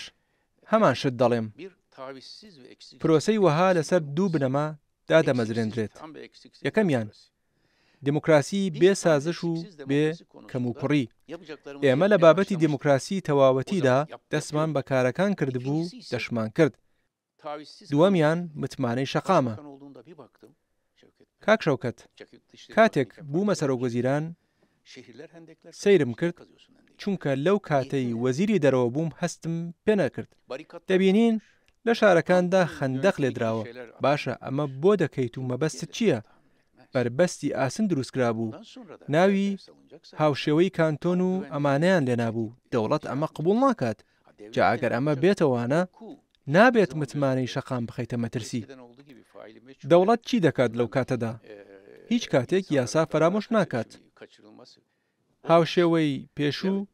هەمان شت دەڵێم. پرۆسەی وەها لەسەر دوو بنەما دادەمەزرێندرێت. یەکەمیان، دیموکراسی بێ سازش و بێ کەموکوڕی. ئێمە لە بابەتی دیموکراسی تەواوەتیدا دەستمان بە کارەکان کردبوو دەشمانکرد. دووەمیان متمانەی شەقامە. کاک شەوکەت، کاتێک بوومە سەرۆکوەزیران سەیرم کرد، چونکە لەو کاتەی وەزیری دەرەوە بووم هەستم پێنەکرد. دەبینین لە شارەکاندا خەندەق لێدراوە، باشە ئەمە بۆ دەکەیت و مەبەستت چییە؟ بەربەستی ئاسن دروستکرابوو، ناوی هاوشێوەی کانتۆن و ئەمانەیان لێنابوو، دەوڵەت ئەمە قبوڵ ناکات. جا ئەگەر ئەمە بێتە وانە، نابێت متمانەی شەقام بخەیتە مەترسی. دەوڵەت چی دەکات لەو کاتەدا؟ هیچ کاتێک یاسا فەرامۆش ناکات. هاوشێوەی پێشوو،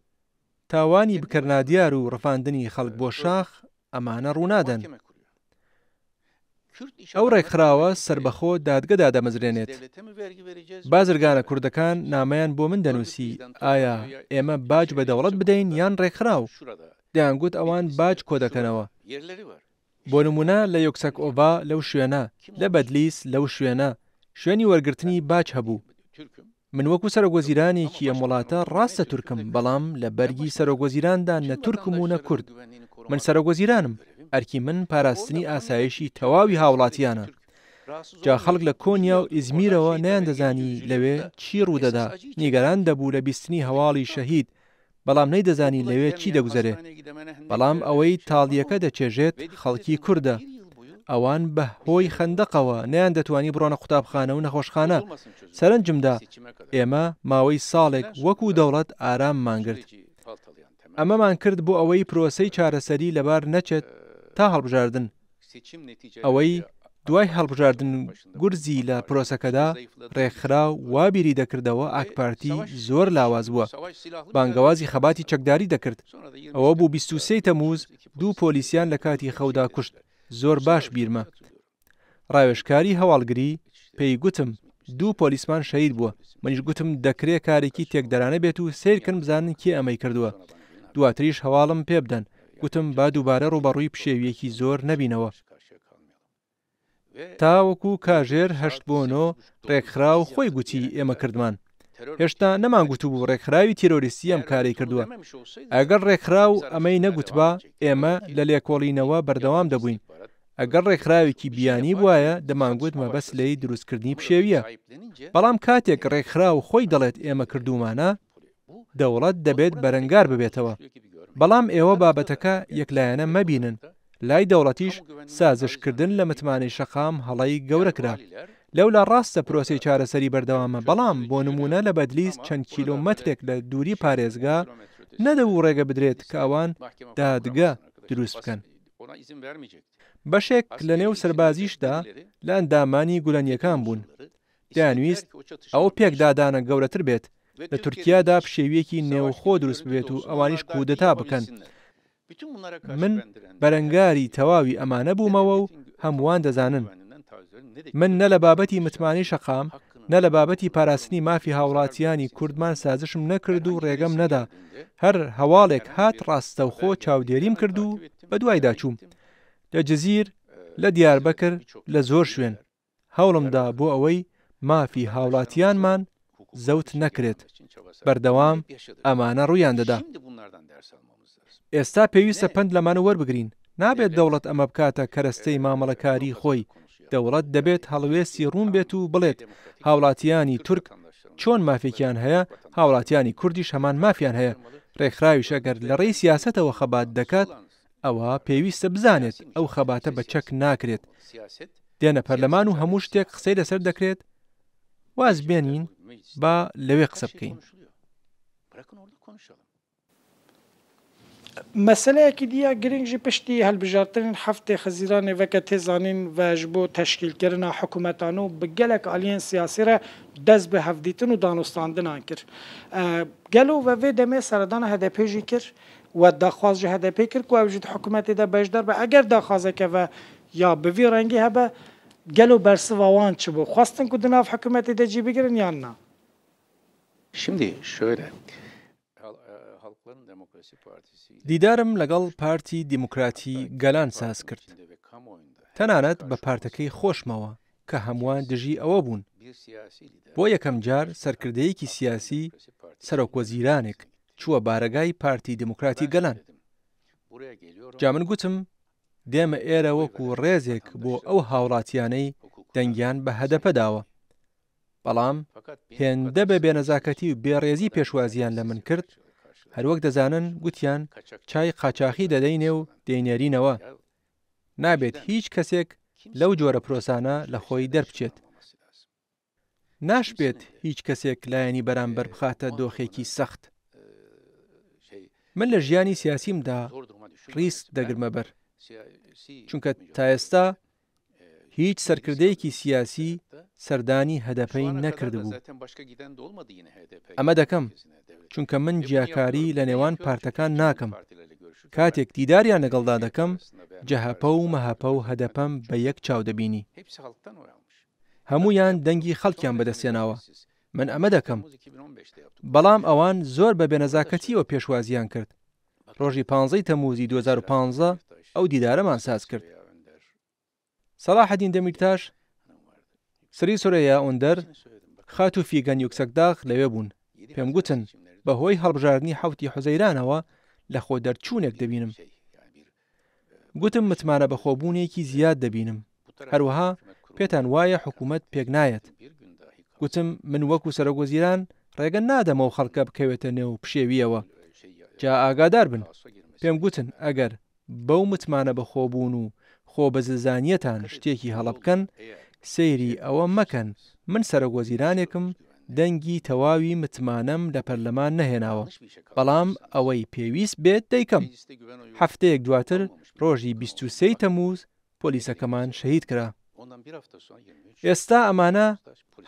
تاوانی بکەرنادیار و ڕفاندنی خەڵک بۆ شاخ، ئەمانە ڕوونادەن. ئەو ڕێکخراوە سەربەخۆ دادگە دادەمەزرێنێت. بازرگانە کوردەکان نامەیان بۆ من دەنووسی ئایا ئێمە باج بە دەوڵەت بدەین یان ڕێکخراو؟ دەیانگوت ئەوان باج کۆدەکەنەوە. بۆ نموونە لە یۆکسەکئۆڤا لەو شوێنە، لە بەدلیس لەو شوێنە، شوێنی وەرگرتنی باج هەبوو. من وەکو سەرۆکوەزیرانێکی ئەم وڵاتە ڕاستە تورکم، بەڵام لە بەرگی سەرۆکوەزیراندا نە تورکم و نە کورد. من سەرۆکوەزیرانم، ئەرکی من پاراستنی ئاسایشی تەواوی هاوڵاتیانە. جا خەڵک لە کۆنیا و ئیزمیرەوە نەیاندەزانی لەوێ چی ڕوودەدا، نیگەران دەبوو لە بیستنی هەواڵی شەهید، بەڵام نەیدەزانی لەوێ چی دەگوزەرێ. بەڵام ئەوەی تاڵییەکە دەچێژێت خەڵکی کوردە. ئەوان بە هۆی خەندەقەوە نەیاندەتوانی بڕۆنە قوتابخانە و نەخۆشخانە. سەرنجم دا ئێمە ماوەی ساڵێک وەکو دەوڵەت ئاراممان گرت. ئەمەمان کرد بۆ ئەوەی پرۆسەی چارەسەری لەبار نەچێت تا هەڵبژاردن. ئەوەی دوای هەڵبژاردن گورزی لە پرۆسەکەدا، رێکخراو وا بیری دەکردەوە ئاکپارتی زۆر لاواز بووە، بانگەوازی خەباتی چەکداری دەکرد، ئەوە بوو 23 تەمووز دوو پۆلیسیان لە کاتی خەودا کوشت، زۆر باش بیرمە راوێژکاری هەواڵگری پێی گوتم دوو پۆلیسمان شەهید بووە، منیش گوتم دەکرێ کارێکی تێکدەرانە بێت و سەیرکەن بزانن کێ ئەمەی کردووە، دواتریش هەواڵم پێبدەن، گوتم با دووبارە ڕووبەڕووی پشێوییەکی زۆر نەبینەوە. تاوەکو کاژێر هەشت بۆ نۆ ڕێکخراو خۆی گوتی ئێمە کردمان. هێشتا نەمانگوتبوو ڕێکخراوی تیرۆریستی ئەم کارەی کردووە. ئەگەر ڕێکخراو ئەمەی نەگوتبا ئێمە لە لێکۆڵینەوە بەردەوام دەبووین. ئەگەر ڕێکخراوێکی بیانی بوایە دەمانگوت مەبەست لێی دروستکردنی پشێوییە. بەڵام کاتێک ڕێکخراو خۆی دەڵێت ئێمە کردوومانە، دەوڵەت دەبێت بەرەنگار ببێتەوە. بەڵام ئێوە بابەتەکە یەکلایەنە مەبینن، لای دەوڵەتیش سازشکردن لە متمانەی شەقام هەڵەی گەورە کرا. لەولا ڕاستە پرۆسەی چارەسەری بەردەوامە، بەڵام بۆ نموونە لە بەدلیس چەند کیلۆمەترێک لە دووری پارێزگا نەدەبوو ڕێگە بدرێت کە ئەوان دادگە دروست بکەن. بەشێک لەنێو سەربازیشدا لە ئەندامانی گولەنییەکان بوون. دەیانویست ئەو پێکدادانە گەورەتر بێت، لە تورکیادا پشێوییەکی نێوخۆ دروست ببێت و ئەوانیش کودەتا بکەن. من بەرەنگاری تەواوی ئەمانە بوومەوە و هەمووان دەزانن. من نە لە بابەتی متمانەی شەقام، نە لە بابەتی پاراستنی مافی هاوڵاتیانی کوردمان سازشم نەکرد و ڕێگەم نەدا. هەر هەواڵێک هات ڕاستەوخۆ چاودێریم کرد و بەدوایدا چووم. لە جزیر، لە دیاربەکر، لە زۆر شوێن. هەوڵمدا بۆ ئەوەی مافی هاوڵاتیانمان زەوت نەکرێت، بەردەوام ئەمانە ڕوویان دەدا. ئێستا پێویستە پەند لەمانە وەربگرین، نابێت دەوڵەت ئەمە بکاتە کەرەستەی مامەڵەکاریی خۆی، دەوڵەت دەبێت هەڵوێستی ڕوون بێت و بڵێت هاوڵاتیانی تورک چۆن مافێکیان هەیە، هاوڵاتیانی کوردیش هەمان مافیان هەیە، ڕێکخراویش ئەگەر لەڕێی سیاسەتەوە خەبات دەکات، ئەوا پێویستە بزانێت ئەو خەباتە بە چەک ناکرێت، دێنە پەرلەمان و هەموو شتێک قسەی لەسەر دەکرێت، واز بێنین با لەوێ قسە بکەین. مەسەلەیەکی دی یا گرنگ ژی پشتی هەلبژارتنên heftê Xizîranê veke tê zanîn ve ji bo teşkîlkirina hikûmeta nû bi gelek aliyên siyasî re dest bi hevdîtin û danûstandinan kir. Gelo ve vê demê seredana HDP'ê jî kir We daxwaz ji HDP'ê kir ku ew jî di hikûmetê de beşdar be. Eger daxwazeke ve ya bi vî rengî hebe, gelo bersiva wan çi bû? Xwestin ku di nav hikûmetê de cî bigirin yan na? Şimdi şöyle, Halkların Demokrasi Partisi ile دیدارم لەگەڵ پارتی دیموکراتی گەلان ساز کرد، تەنانەت بە پارتەکەی خۆشمەوە کە هەمووان دژی ئەوە بوون. بۆ یەکەمجار سەرکردەیەکی سیاسی، سەرۆکوەزیرانێک، چووە بارەگای پارتی دیموکراتی گەلان. جا من گوتم دێمە ئێرە وەکو ڕێزێک بۆ ئەو هاوڵاتیانەی دەنگیان بە هەدەپە داوە. بەڵام هێندە بە بێنەزاکەتی و بێڕێزی پێشوازییان لە من کرد، هەروەک دەزانن گوتیان چای قاچاخی دەدەینێ و دەینێرینەوە. نابێت هیچ کەسێک لەو جۆرە پرۆسانە لە خۆی دەربچێت. ناشبێت هیچ کەسێک لایەنی بەرامبەر بخاتە دۆخێکی سەخت. من لە ژیانی سیاسیمدا ڕیسک دەگرمە بەر، چونکە تا ئێستا هیچ سەرکردەیەکی سیاسی سەردانی هەدەپەی نەکردبوو. ئەمە دەکەم، چونکە من جیاکاری لە نێوان پارتەکان ناکەم. کاتێک دیداریان لەگەڵدا دەکەم، جەهەپە و مەهەپە و هەدەپەم بە یەک چاو دەبینی. هەموویان دەنگی خەڵکیان بەدەستهێناوە. من ئەمە دەکەم. بەڵام ئەوان زۆر بە بێنەزاکەتییەوە پێشوازییان کرد. ڕۆژی پانزەی تەمووزی 2015 ئەو دیدارەمان ساز کرد. سەڵاحەدین دەمیرتاش، سری سورەیا ئۆندەر، خاتوو فیگەن یوکسەکداغ لەوێ بوون. پێم گوتن بەهۆی هەڵبژاردنی حەوتی حوزەیرانەوە لە خۆ دەرچوونێک دەبینم. گوتم متمانە بەخۆبوونێکی زیاد دەبینم. هەروەها پێتان وایە حکوومەت پێک نایەت. گوتم من وەکو سەرۆکوەزیران ڕێگە نادەم ئەو خەڵکە بکەوێتە نێو پشێوییەوە. جا ئاگادار بن. پێم گوتن ئەگەر بەو متمانە بەخۆبوون و خۆ بەزلزانییەتان شتێکی هەڵە بکەن، سەیری ئەوە مەکەن من سەرۆکوەزیرانێکم دەنگی تەواوی متمانەم لە پەرلەمان نەهێناوە، بەڵام ئەوەی پێویست بێت دەیکەم. هەفتەیەک دواتر ڕۆژی 23 ی تەمووز پۆلیسەکەمان شەهید کرا. ئێستا ئەمانە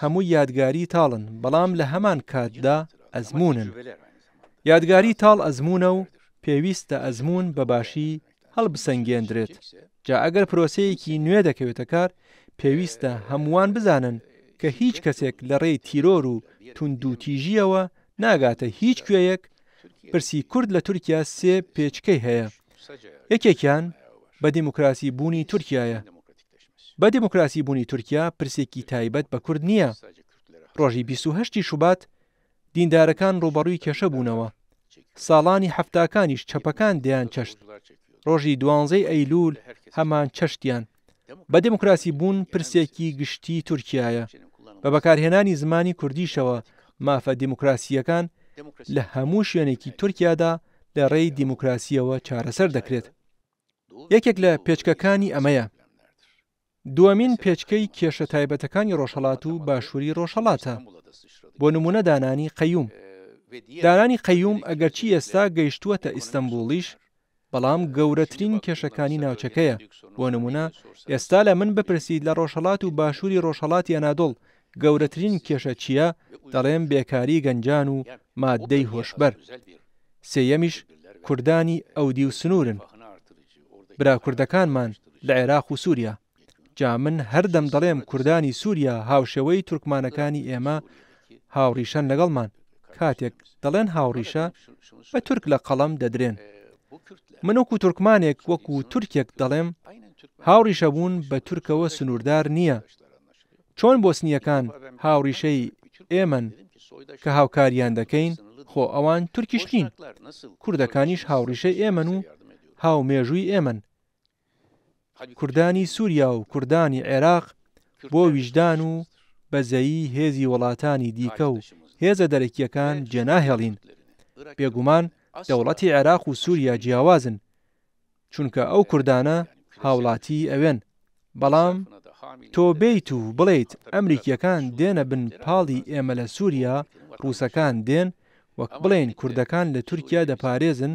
هەمووی یادگاری تاڵن، بەڵام لە هەمان کاتدا ئەزموونن. یادگاری تاڵ ئەزموونە و پێویستە ئەزموون بە باشی هەڵبسەنگێندرێت. جا ئەگەر پرۆسەیەکی نوێ دەکەوێتە کار، پێویستە هەمووان بزانن کە هیچ کەسێک لە ڕێی تیرۆر و توندوتیژییەوە ناگاتە هیچ کوێیەک، پرسی کورد لە تورکیا سێ پێچکەی هەیە، یەکێکیان بە دیموکراسی بوونی تورکیایە. بە دیموکراسی بوونی تورکیا پرسێکی تایبەت بە کورد نییە. ڕۆژی 28 شوبات دیندارەکان ڕووبەڕووی کێشە بوونەوە. ساڵانی حەفتاکانیش چەپەکان دەیان چەشت. ڕۆژی دوانزەی ئەیلوول هەمان چەشتیان. بە دیموکراسی بوون پرسێکی گشتیی تورکیایە. بە بەکارهێنانی زمانی کوردیشەوە مافە دیموکراسییەکان لە هەموو شوێنێکی تورکیادا لە ڕێی دیموکراسییەوە چارەسەر دەکرێت. یەکێک لە پێچکەکانی ئەمەیە. دووەمین پێچکەی کێشە تایبەتەکانی ڕۆژهەڵات و باشووری ڕۆژهەڵاتە. بۆ نموونە دانانی قەیوم. دانانی قەیوم ئەگەرچی ئێستا گەیشتووەتە ئیستەنبووڵیش، بەڵام گەورەترین کێشەکانی ناوچەکەیە. بۆ نموونە ئێستا لە من بپرسیت لە ڕۆژهەڵات و باشووری ڕۆژهەڵاتی ئەنادۆڵ گەورەترین کێشە چییە، دەڵێم بێکاری گەنجان و ماددەی هۆشبەر. سێیەمیش کوردانی ئەودیو سنوورن. برا کوردەکانمان لە عێراق و سووریا. جا من هەردەم دەڵێم کوردانی سووریا هاوشێوەی تورکمانەکانی ئێمە هاوڕیشەن لەگەڵمان. کاتێک دەڵێن هاوڕیشە، بە تورک لە قەڵەم دەدرێن. من وەکو تورکمانێک، وەکو تورکێک دەڵێم هاوڕیشەبوون بە تورکەوە سنووردار نییە. چۆن بۆسنییەکان هاوڕیشەی ئێمەن کە هاوکاریان دەکەین، خۆ ئەوان تورکیش نین. کوردەکانیش هاوڕیشەی ئێمەن و هاومێژووی ئێمەن. کوردانی سووریا و کوردانی عێراق بۆ ویژدان و بەزەیی هێزی وڵاتانی دیکە و هێزە دەرەکییەکان جێناهێڵین. بێگومان دەوڵەتی عێراق و سووریا جیاوازن، چونکە ئەو کوردانە هاوڵاتیی ئەوێن، بەڵام تۆ بێیت و بڵێیت ئەمریکییەکان دێنە بن پاڵی ئێمە لە سووریا، ڕووسەکان دێن، وەک بڵێین کوردەکان لە تورکیا دەپارێزن،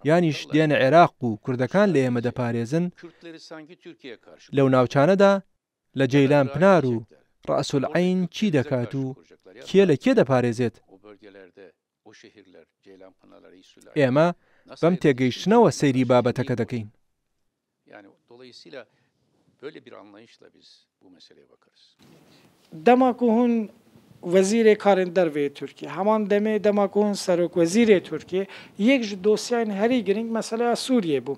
یانیش دێنە عێراق و کوردەکان لە ئێمە دەپارێزن، لەو ناوچانەدا لە جەیلان پنار و ڕەئسولعەین چی دەکات و کێ لە کێ دەپارێزێت؟ ئێمە بەم تێگەیشتنەوە سەیری بابەتەکە دەکەین. Dema ku hûn Wezîrê Karên Derve yê Tirkiyê, heman demê dema ku hûn Serokwezîrê Tirkiyê, yek ji dosyayên herî girîng meseleya Sûriyê bû.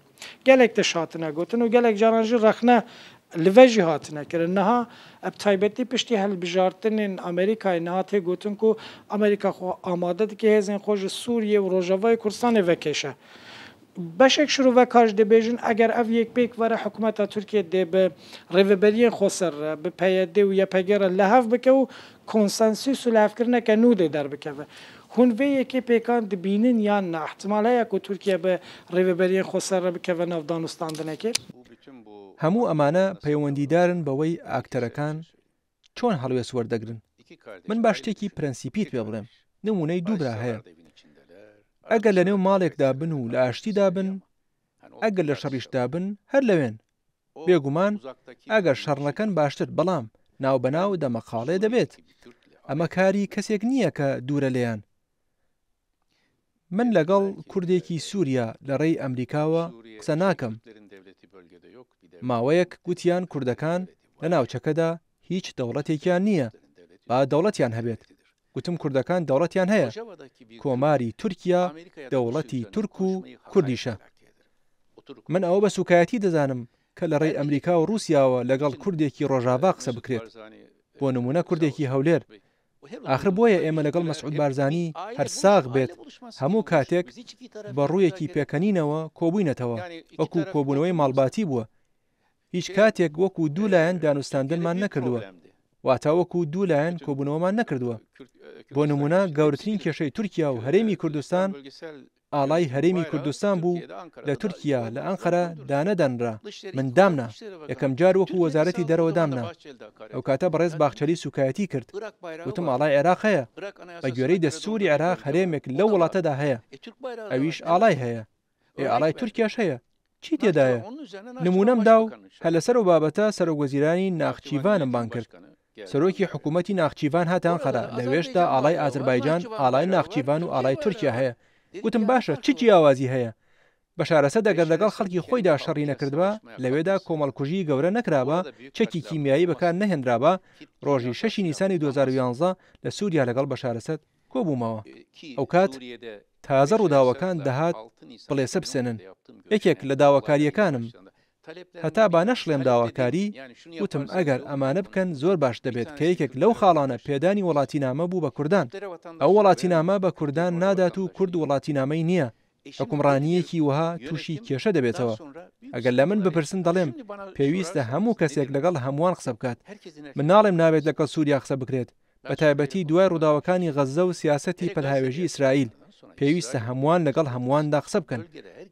Gelek tişt hatine gotin û gelek caran jî rexne li ve jî hatine kirin. Niha bi taybetî piştî hilbijartinên Amerîkayê niha tê gotin ku Amerîka xwe amade dike hêzên xwe ji Sûriyê û Rojavayê Kurdistanê vekêşe. Beşek şirovekar jî dibêjin eger ev yek pêk were hikûmeta Tirkiyê dê bi rêveberiyên xweser re, bi PYD û YPG re lihev bike û konsensûs û lihevkirineke nû dê derbikeve. Hûn vê yekê pêkan dibînin yan na? Îhtimal heye ku Tirkiye bi rêveberiyên xweser re bikeve nav danûstandinekê? Hemû emane peywendîdar in بەوەی ئاکتەرەکان چۆن هەڵوێست وەردەگرن؟ من با شتێکی پرەنسیپیت پێ بڵێم، نموونەی دوو برا هەیە، ئەگەر لەنێو ماڵێکدا بن و لە ئاشتیدا بن، ئەگەر لە شەڕیشدا بن هەر لەوێن. بێگومان ئەگەر شەڕ نەکەن باشتر، بەڵام ناوبەناو دەمەقاڵێ دەبێت. ئەمە کاری کەسێک نییە کە دوورە لێیان. من لەگەڵ کوردێکی سووریا لە ڕێی ئەمریکاوە قسە ناکەم. ماوەیەک گوتیان کوردەکان لە ناوچەکەدا هیچ دەوڵەتێکیان نییە، با دەوڵەتیان هەبێت. گوتم کوردەکان دەوڵەتیان هەیە، کۆماری تورکیا دەوڵەتی تورک و کوردیشە. من ئەوە بە سووکایەتی دەزانم کە لە ڕێی ئەمریکا و ڕووسیاوە لەگەڵ کوردێکی ڕۆژاڤا قسە بکرێت، بۆ نموونە کوردێکی هەولێر. ئاخر بۆیە ئێمە لەگەڵ مەسعود بارزانی هەر ساغ بێت هەموو کاتێک بە ڕوویەکی پێکەنینەوە کۆبووینەتەوە، وەکو کۆبوونەوەی ماڵباتی بووە، هیچ کاتێک وەکو دوو لایەن دانوستاندنمان نەکردووە، واتا وەکو دوو لایەن کۆبوونەوەمان نەکردووە. بۆ نموونە گەورەترین کێشەی تورکیا و هەرێمی کوردستان ئاڵای هەرێمی کوردستان بوو لە تورکیا لە ئەنقەرە دانەدەنرا، من دامنا، یەکەم جار وەکو وەزارەتی دەرەوە دامنا، ئەوکاتە بەڕێز باخچەلی سوکایەتی کرد، وتم ئاڵای عێراق هەیە، بە گوێرەی دەستووری عێراق هەرێمێک لەو وڵاتەدا هەیە، ئەویش ئاڵای هەیە، ئێ ئاڵای تورکیاش هەیە، چی تێدایە؟ نموونەم دا و هەر لەسەر ئەو بابەتە سەرۆکوەزیرانی ناخچیڤانم بانگ کرد. سەرۆکی حکوومەتی ناخچیڤان هاتە ئەنقەرە، لەوێشدا ئاڵای ئازەربایجان، ئاڵای ناخچیڤان و ئاڵای تورکیا هەیە. گوتم باشە چ جیاوازی هەیە؟ بەشار ئەسەد ئەگەر لەگەڵ خەڵکی خۆیدا شەڕی نەکردبا، لەوێدا کۆمەڵکوژیی گەورە نەکرابا، چەکی کیمیایی بەکار نەهێنرابا، ڕۆژی شەشی نیسانی 2011 لە سووریا لەگەڵ بەشار ئەسەد کۆبوومەوە. ئەوکات تازە ڕووداوەکان دەهات بڵێسە بسێنن. یەکێک لە داواکارییەکانم، هەتا با نەشڵێم داواکاری، وتم ئەگەر ئەمانە بکەن زۆر باش دەبێت کە یەکێک لەو خاڵانە پێدانی وەڵاتینامە بوو بە کوردان. ئەو وەڵاتینامە بە کوردان نادات و کورد وەڵاتینامەی نییە. حوکمڕانییەکی وەها تووشی کێشە دەبێتەوە. ئەگەر لە من بپرسن دەڵێم پێویستە هەموو کەسێک لەگەڵ هەمووان قسە بکات. من ناڵێم نابێت لەگەڵ سووریا قسە بکرێت، بەتایبەتی دوای ڕووداوەکانی غەززە و سیاسەتی پەلهاوێژی ئیسرائیل، پێویستە هەمووان لەگەڵ هەموواندا قسە بکەن.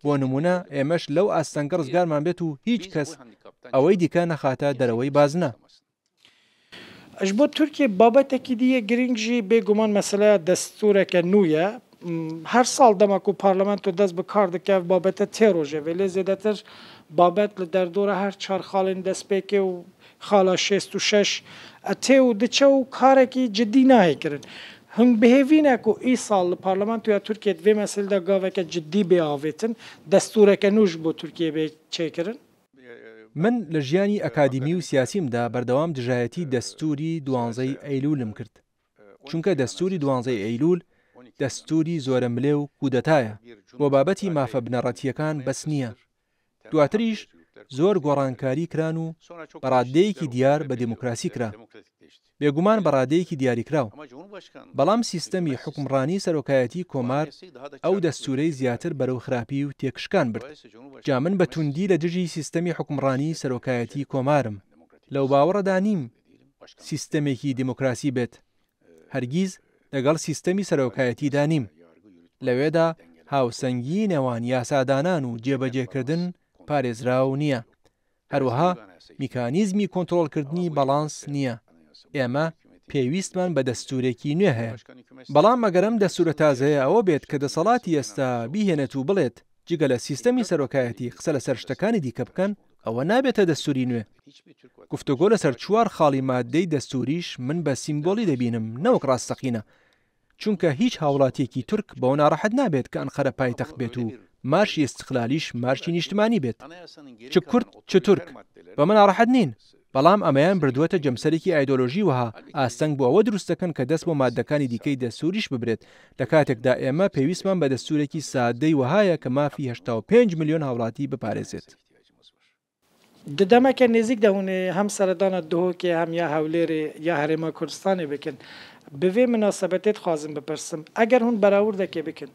بۆ نموونە ئێمەش لەو ئاستەنگە ڕزگارمان بێت و هیچ کەس ئەوەی دیکە نەخاتە دەرەوەی بازنە. Ji bo Tirkiyê babetekî dî yê girîng jî bêguman meseleya destûreke nû ye. Her sal dema ku parlamento dest bi kar dike ev babete tê rojevê lê zêdetir babet li derdora her çar xalên destpêkê û xala 66 tê û diçe û karekî cidî nayê kirin. Hûn bi hêvî ne ku îsal li parlamentoya Tirkiyê di vê meselê de gaveke cidî bê avêtin, destûreke nû ji bo Tirkiyê bê çêkirin? من لە ژیانی ئەکادیمی و سیاسیمدا بەردەوام دژایەتی دەستووری دوانزەی ئەیلوولم کرد، چونکە دەستووری دوانزەی ئەیلوول دەستووری زۆرەملێ و کودەتایە، بۆ بابەتی مافە بنەڕەتییەکان بەس نییە. دواتریش زۆر گۆڕانکاری کران و بە ڕاددەیەکی دیار بە دیموکراسی کرا. بێگومان بە ڕادەیەکی دیاریکراو. بەڵام سیستەمی حوکمڕانی سەرۆکایەتی کۆمار ئەو دەستوورەی زیاتر بەرەو خراپی و تێکشکان برد. جا من بە توندی لە دژی سیستەمی حوکمڕانی سەرۆکایەتی کۆمارم. لەو باوەڕەدا نیم سیستەمێکی دیموکراسی بێت. هەرگیز لەگەڵ سیستەمی سەرۆکایەتیدا نیم. لەوێدا هاوسەنگیی نێوان یاسادانان و جێبەجێکردن پارێزراو نییە. هەروەها میکانیزمی کۆنترۆڵکردنی باڵانس نییە. ئێمە پێویستمان بە دەستوورێکی نوێ هەیە. بەڵام ئەگەر ئەم دەستوورە تازەیە ئەوە بێت کە دەسەڵاتی ئێستا بیهێنێت و بڵێت جگە لە سیستەمی سەرۆکایەتی قسە لەسەر شتەکانی دیکە بکەن، ئەوە نابێتە دەستووری نوێ. گفتوگۆ لەسەر چوار خاڵی ماددەی دەستووریش من بە سیمبۆلی دەبینم نەوەک ڕاستەقینە. چونکە هیچ هاوڵاتیەکی تورک بەوە ناڕەحەت نابێت کە ئەنقەرە پایتەخت بێت و مارشی ئیستقلالیش مارشی نیشتمانی بێت. چ کورد چ تورک بەمە ناڕەحەت نین، بەڵام ئەمەیان بردووەتە جەمسەرێکی ئایدۆلۆژی وەها ئاستەنگ بۆ ئەوە دروست دەکەن کە دەست بۆ ماددەکانی دیکەی دەستووریش ببرێت، لە کاتێکدا ئێمە پێویستمان بە دەستوورێکی سادەی وەهایە کە مافی 85 ملیۆن هاوڵاتی بپارێزێت. Di demeke nêzîk de hûn ê hem seredana Duhokê hem ya Hewlêrê ya Herêma Kurdistanê bikin. Bi vê minasebetê dixwazim bipirsim, eger hûn berawirdekê bikin,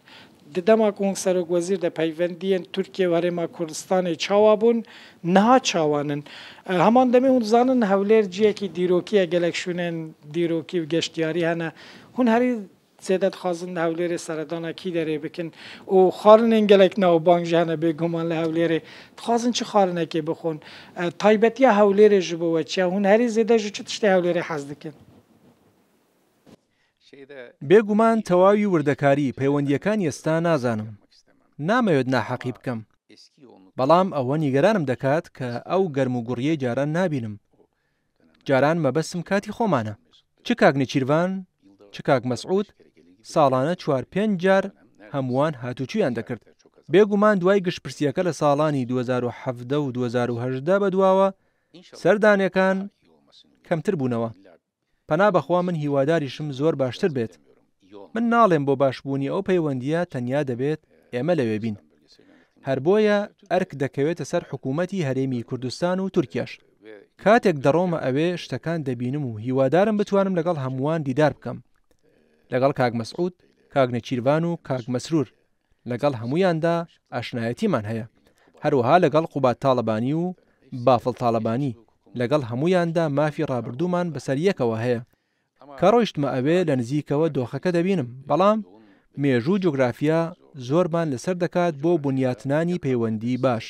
di dema ku hûn serokwezîr de peywendiyên Tirkiye û Herêma Kurdistanê çawa bûn, niha çawa nin? Heman demê hûn dizanin Hewlêr ciyekî dîrokî ye, gelek şûnên dîrokî û geştyarî hene. Hûn herî zêde dixwazin li Hewlêrê seredana kî derê bikin û xwarinên gelek navbang jî hene bêguman li Hewlêrê. Dixwazin çi xwarinekê bixwin? Taybetiya Hewlêrê ji bo we çi ye? Hûn herî zêde ji çi tiştê Hewlêrê hez dikin? بێگومان تەواوی وردەکاری پەیوەندییەکانی ئێستا نازانم، نامەوێت ناحەقی بکەم، بەڵام ئەوە نیگەرانم دەکات کە ئەو گەرموگوڕییەی جاران نابینم. جاران مەبەستم کاتی خۆمانە. چ کاک نێچیرڤان، چ کاک مەسعود ساڵانە چوار پێنج جار هەمووان هاتوچویان دەکرد. بێگومان دوای گشتپرسییەکە لە ساڵانی 2017 و 2018 بەدواوە سەردانەکان کەمتر بوونەوە. پەنا بەخوا من هیواداریشم زۆر باشتر بێت. من ناڵێم بۆ باشبوونی ئەو پەیوەندییە تەنیا دەبێت ئێمە لەوێ بین. هەر بۆیە ئەرک دەکەوێتە سەر حکوومەتی هەرێمی کوردستان و تورکیاش. کاتێک دەڕۆمە ئەوێ شتەکان دەبینم و هیوادارم بتوانم لەگەڵ هەمووان دیدار بکەم. لەگەڵ کاک مەسعود، کاک نێچیرڤان و کاک مەسرور. لەگەڵ هەموویاندا ئاشنایەتیمان هەیە. هەروەها لەگەڵ قوباد تاڵەبانی و بافڵ تاڵەبانی، لەگەڵ هەموویاندا مافی ڕابردوومان بەسەر یەکەوە هەیە. کە ڕۆیشتمە ئەوێ لە نزیکەوە دۆخەکە دەبینم، بەڵام مێژوو و جوگرافیا زۆرمان لەسەر دەکات بۆ بنیاتنانی پەیوەندی باش.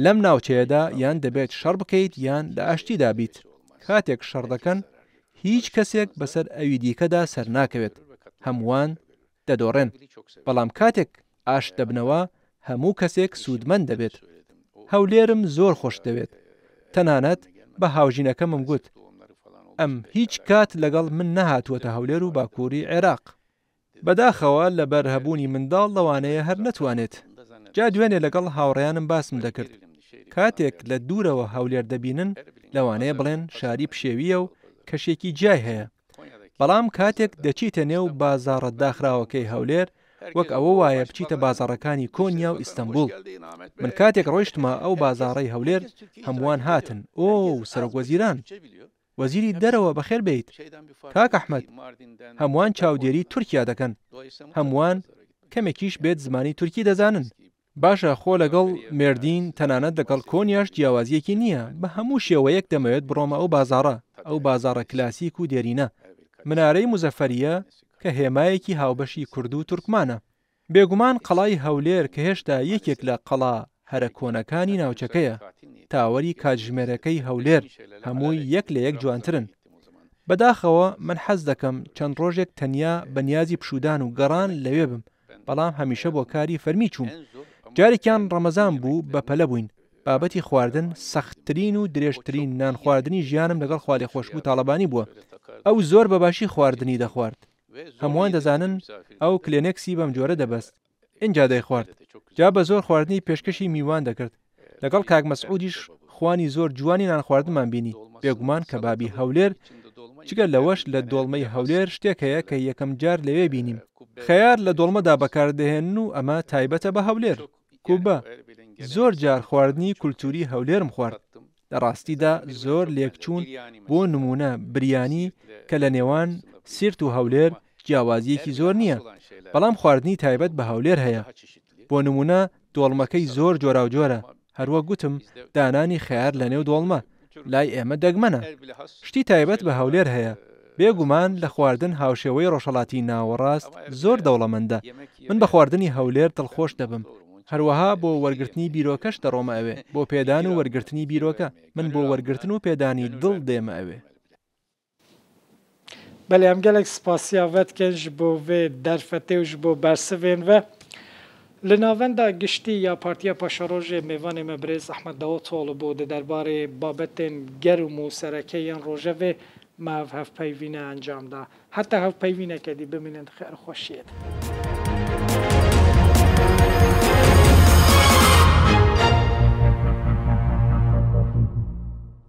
لەم ناوچەیەدا یان دەبێت شەڕ بکەیت یان لە ئاشتیدا بیت. کاتێک شەڕ دەکەن هیچ کەسێک بەسەر ئەوی دیکەدا سەرناکەوێت، هەمووان دەدۆڕێن، بەڵام کاتێک ئاشت دەبنەوە هەموو کەسێک سوودمەند دەبێت. هەولێرم زۆر خۆش دەوێت، تەنانەت بە هاوژینەکەمم گوت، ئەم هیچ کات لەگەڵ من نەهاتووەتە هەولێر و باکووری عێراق. بەداخەوە لەبەر هەبوونی منداڵ لەوانەیە هەر نەتوانێت. جا دوێنێ لەگەڵ هاوڕێیانم باسم دەکرد، کاتێک لە دوورەوە هەولێر دەبینن لەوانەیە بڵێن شاری پشێوییە و کەشێکی جیای هەیە، بەڵام کاتێک دەچیتە نێو بازاڕە داخراوەکەی هەولێر وەک ئەوە وایە بچیتە بازاڕەکانی کۆنیا و ئیستەنبوڵ. من کاتێک ڕۆیشتمە ئەو بازاڕەی هەولێر هەمووان هاتن، ئۆو سەرۆکوەزیران، وەزیری دەرەوە بەخێر بێیت، کاک ئەحمەد، هەمووان چاودێری تورکیا دەکەن، هەمووان کەمێکیش بێت زمانی تورکی دەزانن. باشە خۆ لەگەڵ مێردین تەنانەت لەگەڵ کۆنیاش جیاوازیەکی نییە، بە هەموو شێوەیەک دەمەوێت بڕۆمە ئەو بازاڕە، ئەو بازاڕە کلاسیک و دێرینە، منارەی موزەفەریە کە هێمایەکی هاوبەشی کورد و تورکمانە. بێگومان قەڵای هەولێر کە هێشتا یەکێک لە قەڵا هەرە کۆنەکانی ناوچەکەیە، تاوەری کاتژمێرەکەی هەولێر هەمووی یەک لە یەک جوانترن. بەداخەوە من حەز دەکەم چەند ڕۆژێک تەنیا بە نیازی پشوودان و گەڕان لەوێ بم، بەڵام هەمیشە بۆ کاری فەرمی چووم. جارێکیان ڕەمەزان بوو بە پەلە بووین. بابەتی خواردن سەختترین و درێژترین نان خواردنی ژیانم لەگەڵ خوالێخۆشبوو تاڵەبانی بووە. ئەو زۆر بە باشی خواردنی دەخوارد. هەمووان دەزانن ئەو کلێنێکسی بەم جۆرە دەبەست. ئینجا دەیخوارد. جا بە زۆر خواردنی پێشکەشی میوان دەکرد. لەگەڵ کاک مەسعودیش خوانی زۆر جوانی نانخواردنمان بینی، بێگومان کەبابی هەولێر، جگە لەوەش لە دۆڵمەی هەولێر شتێک هەیە کە یەکەم جار لەوێ بینیم، خەیار لە دۆڵمەدا بەکاردەهێنن و ئەمە تایبەتە بە هەولێر، کوبە، زۆر جار خواردنی کولتوری هەولێرم خوارد، لە ڕاستیدا زۆر لێکچوون بۆ نموونە بریانی کە لە نێوان سیرت و هەولێر جیاوازییەکی زۆر نییە، بەڵام خواردنی تایبەت بە هەولێر هەیە، بۆ نموونە دۆڵمەکەی زۆر جۆراوجۆرە، هەروەک گوتم دانانی خەیار لەنێو دۆڵمە لای ئێمە دەگمەنە. شتی تایبەت بە هەولێر هەیە، بێ گومان لە خواردن هاوشێوەی ڕۆژهەڵاتی ناوەڕاست زۆر دەوڵەمەندە، من بە خواردنی هەولێر دڵخۆش دەبم، هەروەها بۆ وەرگرتنی بیرۆکەش دەڕۆمە ئەوێ، بۆ پێدان و وەرگرتنی بیرۆکە، من بۆ وەرگرتن و پێدانی دڵ دێمە ئەوێ. بەلێ em gelek spasiya ve dikin ji bo vê derfetê û ji bo bersivên ve. Li navenda giştî ya Partiya Paşerojê mêvanê me birêz Ehmed Davutoglu bû di derbarê babetên germ û sereke yên rojevê me ev hevpeyvîne encam da. Heta hevpeyvîneke dî bimînin di xêr û xweşiyê de.